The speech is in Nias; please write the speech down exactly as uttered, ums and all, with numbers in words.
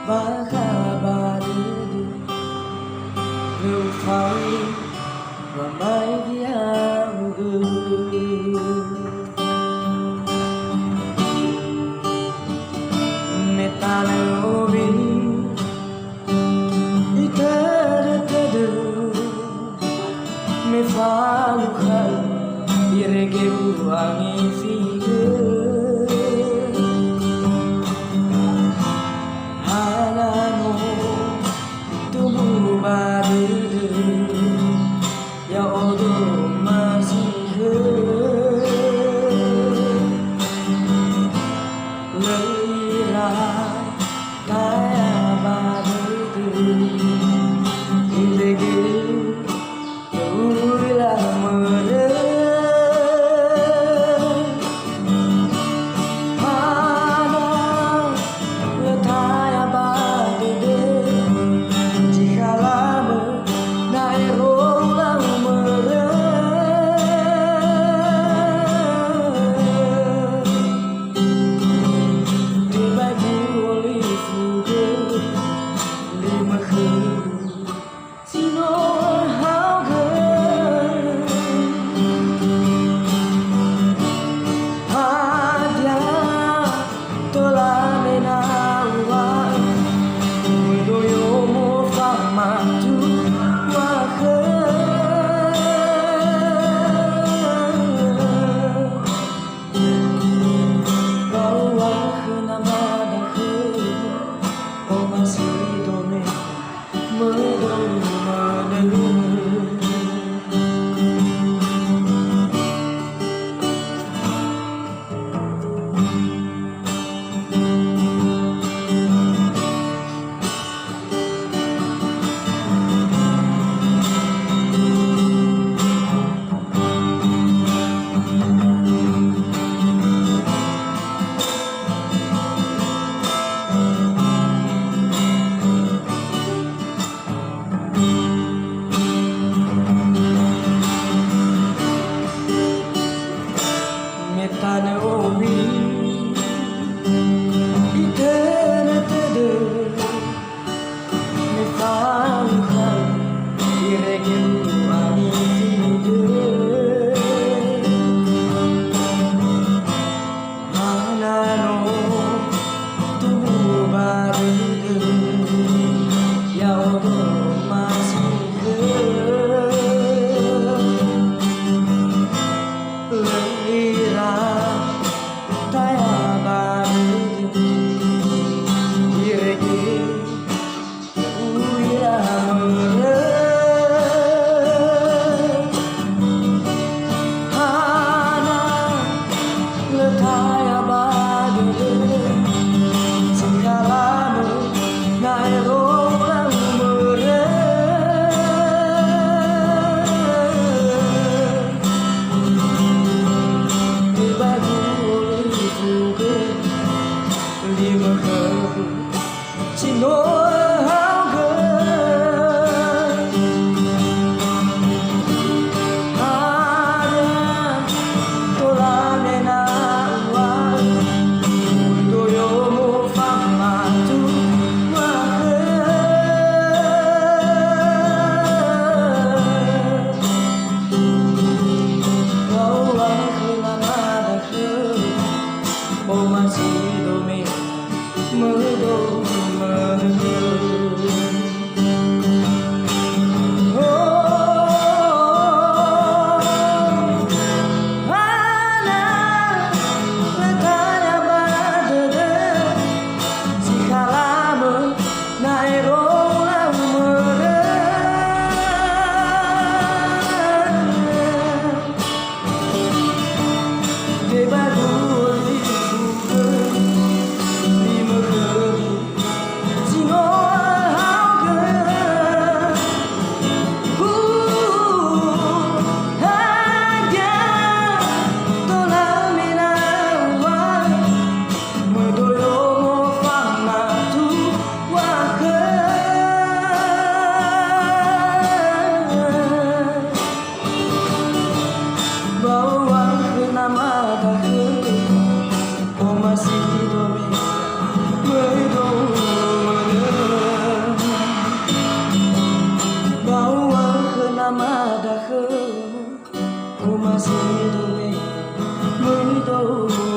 Bakha ba dödö, lö ufauli wamaigi ya'ugö. Me tanö owi, itödötödö, me falukha irege u'angifigö. Hana no tumbu ba dödö, ya'odo masikhö. Lö ira taya ba dödö, irege Uila mörö. Hana lö taya ba dödö, zi halamö na ero ulau mörö. Tebai gu'oli fugö, lima khögu. Si no haogö. Hadia tola me na uŵa'ö, möi doyomo famatuakhö. Ba uŵa'ö khö namada khögu, omasi dome. Me tanö owi, itödötödö, me falukha, irege u'angifigö. Hana no tumbu ba dödö, ya'odo masikhö. Lö ira taya ba dödö, irege Uila mörö. Hana lö taya ba dödö, si halamö na ero ulau mörö. Tebai gu'oli fugö, lima khögu. Si no haogö. Hadia tola me na uŵa'ö, möi doyomo famatuakhö. Ba uŵa'ö khö namada khögu, omasi dome. Möi dou mönö. Oh, hana lö taya ba dödö, si halamö na ero ulau mörö. Tebai gu'oli fugö, lima khögu, si no haogö. Uh, hadia tola me na uŵa'ö, möi doyomo famatuakhö. Ba uŵa'ö khö namada khögu, omasi dome, möi dou mönö. Mündö, mündö.